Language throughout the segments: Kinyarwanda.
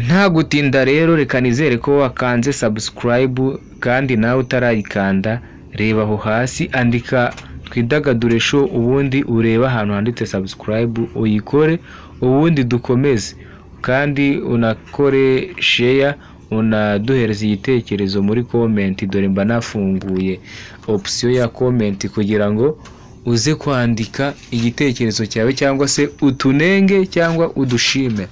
Nta gutinda rero, reka nizere ko wakanze subscribe, kandi nawe utarayikanda, reba aho hasi, andika "Twidagadure Show", ubundi urebe ahantu handitse subscribe uyikore, ubundi dukomeze. Kandi unakore share, unaduhereza igitekerezo muri comment. Dore mba nafunguye option ya comment kugira ngo uze kwandika igitekerezo cyawe, cyangwa se utunenge cyangwa udushime.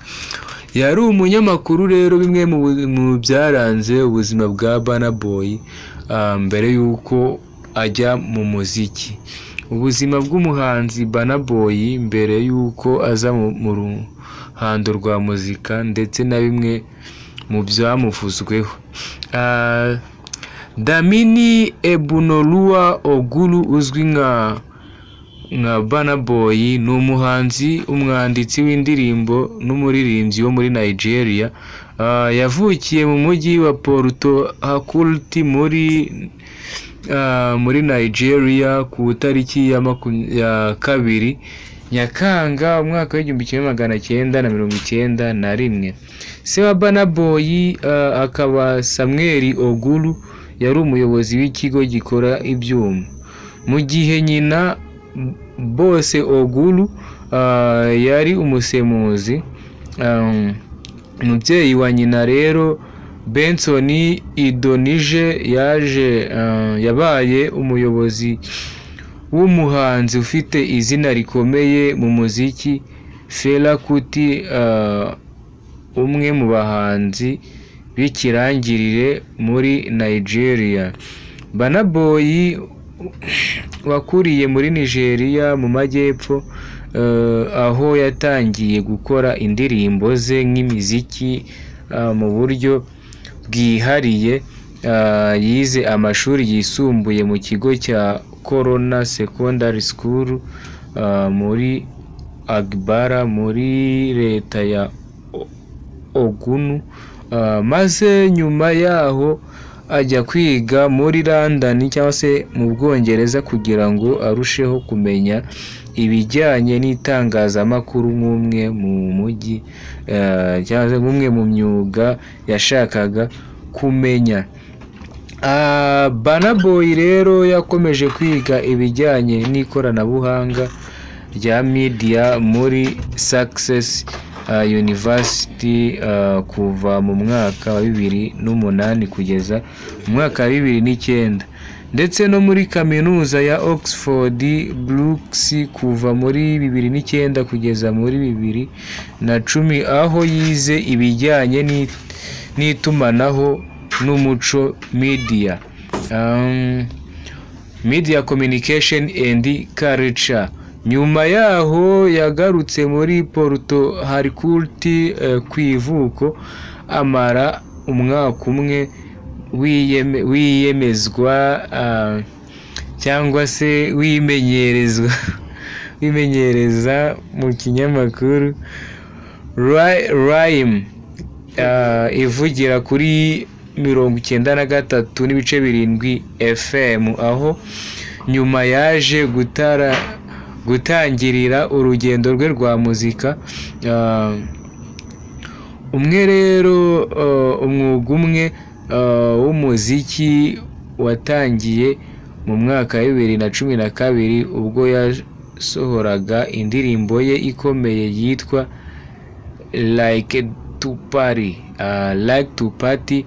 Yari umunyamakuru rero. Bimwe mu byaranze ubuzima bwa Burna Boy mbere y'uko ajya mu muziki: ubuzima bw'umuhanzi Burna Boy mbere y'uko aza mu ruhando rwa muzika, ndetse na bimwe mu byamuvuzweho. Damini Ebunoluwa Ogulu, uzwi nka Burna Boy, ni umuhanzi, umwanditsi w'indirimbo n'umuririmbyi wo muri Nigeria. Yavukiye mu mujyi wa Port Harcourt muri Nigeria ku itariki ya 2 Nyakanga, umwaka w'1991. Se wa Burna Boy akaba Samuel Ogulu, yari umuyobozi w'ikigo gikora ibyuma, mu gihe nyina Bose Ogulu yari umusemuzi. Umubyeyi wa nyina rero, Benson Idonije, yaje yabaye umuyobozi w'umuhanzi ufite izina rikomeye mu muziki, Fela Kuti, umwe mu bahanzi b'ikirangirire muri Nigeria. Burna Boy wakuriye muri Nigeria mu majyepfo, aho yatangiye gukora indirimbo ze nk'imiziki mu buryo bwihariye. Yize amashuri yisumbuye mu kigo cya Corona Secondary School muri Agbara, muri leta ya Ogun, maze nyuma yaho ajya kwiga muri London, cyangwa se mu Bwongereza, kugira ngo arusheho kumenya ibijyanye n'itangazamakuru nk'umwe mu mujyi cyangwa se nk'umwe mu myuga yashakaga kumenya. Burna Boy rero yakomeje kwiga ibijyanye n'ikoranabuhanga rya media muri Sussex University kuva mu mwaka wa 2008 kugeza mu mwaka wa 2009, ndetse no muri kaminuza ya Oxford Brookes kuva muri 2009 kugeza muri 2010, aho yize ibijyanye n'itumanaho n'umuco, media communication and culture. Nyuma yaho yagarutse muri Port Harcourt ku ivuko, amara umwaka umwe wiyemezwa cyangwa se wimenyerezwa, wimenyereza mu kinyamakuru Rhyme ivugira kuri 93.7 FM, aho nyuma yaje gutangirira urugendo rwe rwa muzika. Umwe rero umwuga umwe w'umuziki watangiye mu mwaka wa 2012, ubwo yasohoraga indirimbo ye ikomeye yitwa Like to Party. Like to Party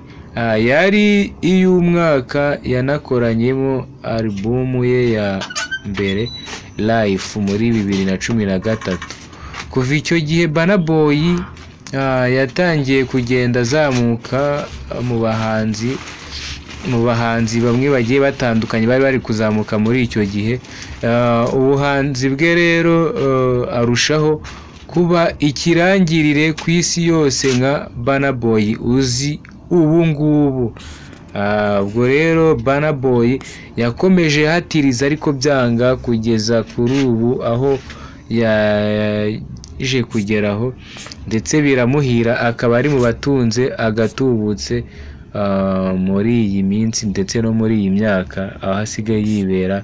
yari iy'umwaka yanakoranyemo alubumu ye ya mbere Life muri 2013. Kuva icyo gihe Burna Boy yatangiye kugenda azamuka mu bahanzi bamwe bagiye batandukanye bari bari kuzamuka muri icyo gihe. Ubuhanzi bwe rero arushaho kuba ikirangirire ku isi yose nka Burna Boy uzi ubu ngubu. Ubwo rero Burna Boy yakomeje hatiriza ariko byanga, kugeza kuri ubu aho yaje kugeraho, ndetse biramuhira, akaba ari mu batunze agatubutse muri iyi minsi ndetse no muri iyi myaka, aho asigaye yibera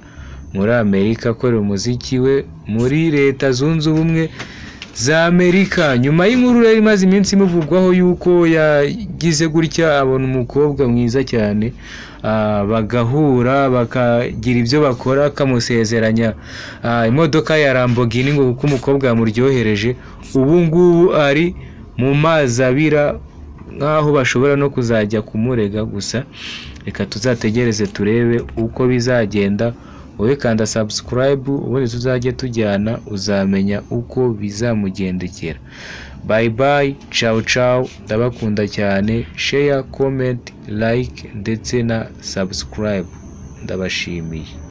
muri Amerika akorera umuziki we muri Leta Zunze Ubumwe. za Amerika. Nyuma y'inkuru rero imaze iminsi imuvugwaho yuko yagize gutya abona umukobwa mwiza cyane, bagahura bakagira ibyo bakora, akamusezeranya imodoka ya Lamborghini ngo kuko umukobwa yamuryohereje. Ubu ngubu ari mu mazi abira nk'aho bashobora no kuzajya kumurega. Gusa reka tuzategereze turebe uko bizagenda. Wowe kanda subscribe ubundi tuzajye tujyana, uzamenya uko bizamugendekera. Bye bye, ciao ciao, ndabakunda cyane. Share, comment, like ndetse na subscribe, ndabashimiye.